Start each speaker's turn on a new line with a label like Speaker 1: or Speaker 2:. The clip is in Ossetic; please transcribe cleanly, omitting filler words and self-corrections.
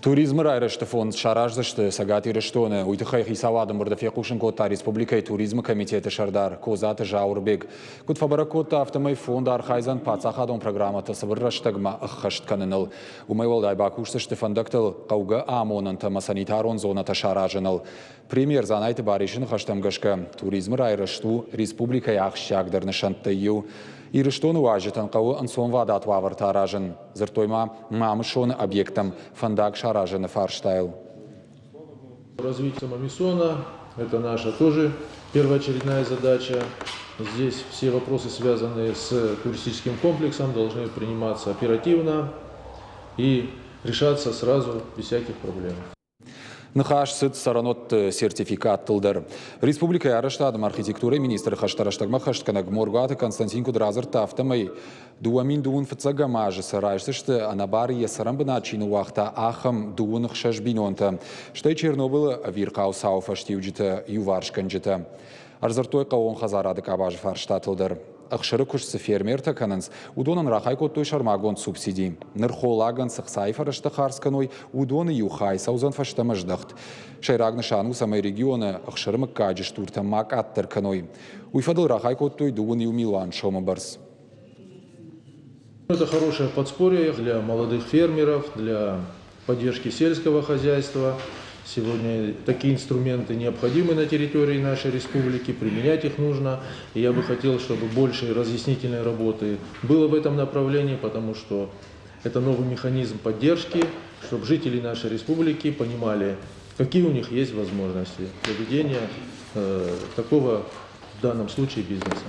Speaker 1: Туризмы райрӕзты фонд сараздзысты Цӕгат Ирыстоны. Уый тыххӕй хицауады ӕмбырды фехъусын кодта республикӕйы туризмы комитеты сӕрдар Козаты Зауырбег. Куыд фӕбӕрӕг кодта, афтӕмӕй фонд архайдзӕн паддзахадон программӕтӕ цыбыр рӕстӕгмӕ ӕххӕст кӕныныл. Уымӕй уӕлдай бакусдзысты фӕндӕгтыл хъӕугӕ амонӕнтӕ ӕмӕ санитарон зонӕтӕ саразыныл. Премьер Дзанайты Барисы ныхӕстӕм гӕсгӕ, туризмы райрӕзт у республикӕйы ахсджиагдӕр нысӕнттӕй иу. Ирыстоны уазджытӕн хъӕуы ӕнцонвадат уавӕртӕ аразын. Дзырдтой ма Мамысоны объекттӕм фӕндаг саразыны фарстайыл.
Speaker 2: Развитие Мамисона – это наша тоже первоочередная задача. Здесь все вопросы, связанные с туристическим комплексом, должны приниматься оперативно и решаться сразу, без всяких проблем.
Speaker 1: Ныхас цыд цӕрӕнуӕтты сертификаттыл дӕр. Республикӕйы арӕзтад ӕмӕ архитектурӕйы министры хӕстӕ рӕстӕгмӕ хӕстгӕнӕг Моргуаты Константин куыд радзырдта, афтӕмӕй 2025 азы сӕ райсдзысты ӕнӕбары йӕ цӕрӕнбынат чи ныууагъта, ахӕм 26 бинонтӕ, стӕй Чернобылы ӕвирхъау цауы фӕстиуджытӕ иуварсгӕнджытӕ. Ӕрдзырдтой хъӕууон хӕдзарады къабазы фарстатыл дӕр. Ӕхсыры куыст цы фермертӕ кӕнынц, уыдонӕн рахай кодтой сӕрмагонд субсиди. Ныр холлагӕн цы хцайы фӕрӕзтӕ хардз кӕной, уыдоны иу хай цӕудзӕн фӕстӕмӕ здӕхт. Сӕйраг нысан у, цӕмӕй регионы ӕхсыры мыггаджы стуртӕ ма къаддӕр кӕной. Уый фӕдыл рахай кодтой 21 милуан сомы бӕрц.
Speaker 2: Это хорошее подспорье для молодых фермеров, для поддержки сельского хозяйства. Сегодня такие инструменты необходимы на территории нашей республики, применять их нужно. И я бы хотел, чтобы больше разъяснительной работы было в этом направлении, потому что это новый механизм поддержки, чтобы жители нашей республики понимали, какие у них есть возможности для ведения такого в данном случае бизнеса.